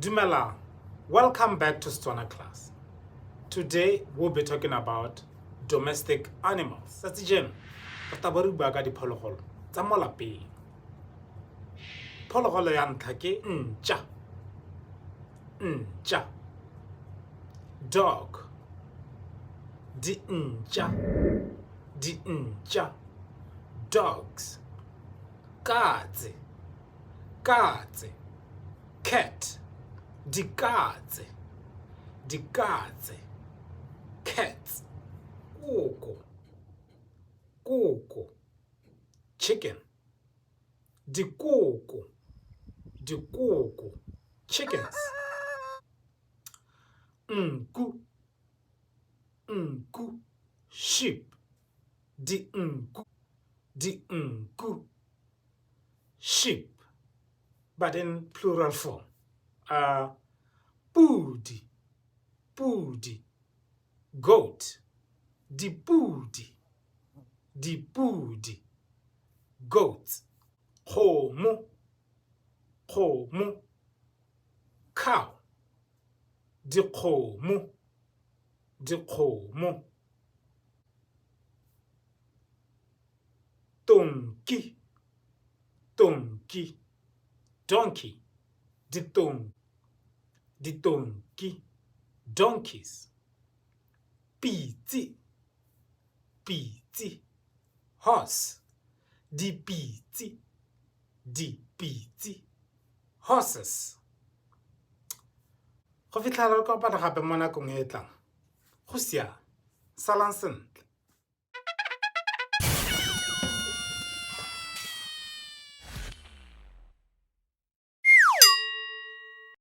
Dumelang. Welcome back to Setswana class. Today we'll be talking about domestic animals. Tsatsi jeno re tla bo re bua ka diphologolo tsa mo lapeng. Phologolo ya ntlha ke ntša. Ntša. Dog. Dintša. Dintša. Dogs. Katse. Katse. Cat. Dikatse. Dikatse. Cats. Koko. Koko. Chicken. Dikoko. Dikoko. Chickens. Nku. Nku. Sheep. Dinku. Dinku. Sheep. But in plural form. Pudi. Pudi. Goat. Dipudi. Dipudi. Goats. Kgomo. Kgomo. Cow. Dikgomo. Dikgomo. Tonki. Tonki. Donkey. Ditong. Ditonki. Donkeys. Pitse. Pitse. Horse. Dipitse. Dipitse. Horses. Go fitlhela re kopana gape mo nakong e e tlang. Go siame. Salang sentle.